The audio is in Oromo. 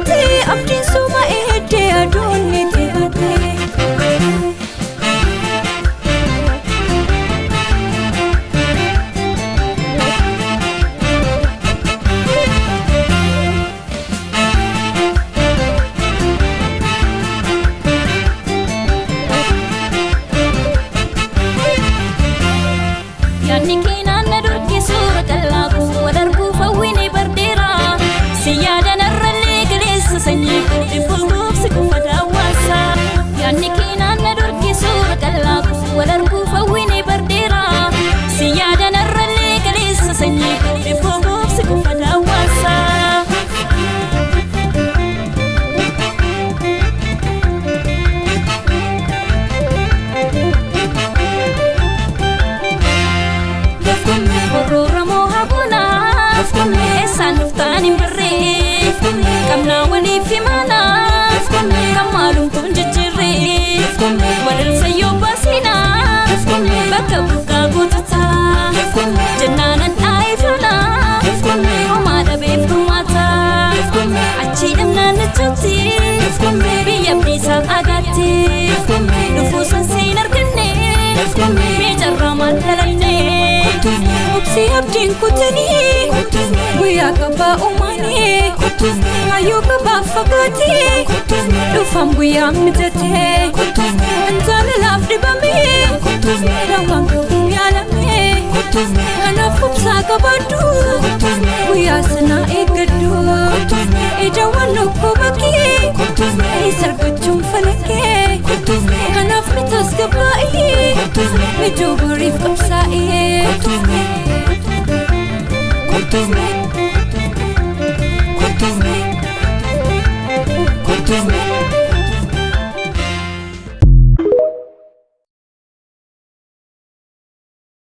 Baate abdiin suma eeddee aduun ni dhiyaate. Yaadni keenan na durki suura qal'aa koo wal arguuf hawwini bardeera. Si yaadan arrallee galeessa sanyii koo dhibboo kufa daawwaasa. Yaadni keenan na durki suura qal'aa koo wal arguuf hawwini bardeera. Si yaadan arrallee galeessa sanyii koo dhibboo kufa daawwaasa. Horooramoo habuunaa eessaan dhuftaan hin barree qabnaa waliif himaanaa kan maalumtuun jijjiirree walilsayyoo baasinaa bakka burqaa guutataa jennaanan dhaa'ifanaa homaa dhabeef dhumaataa achii dhabnaan nichuutti biyya abdiisaa agaatti dhufuu san arganne miicarraa maal dhalanne. Obsi abdiin kutanii guyyaa qabaa uumanii hayyuu qabaa fakkaatee dhufan guyyaa mijatee jaalalaaf dhibamee dawaan qabu yaalamee kanaaf obsaa qabaadhu guyyaa sanaa eeggadhu ijawwan dhukkuba kee isa argachuun falakee kanaaf mitaas gabaa'ee mijuu boriif qabsaa'ee.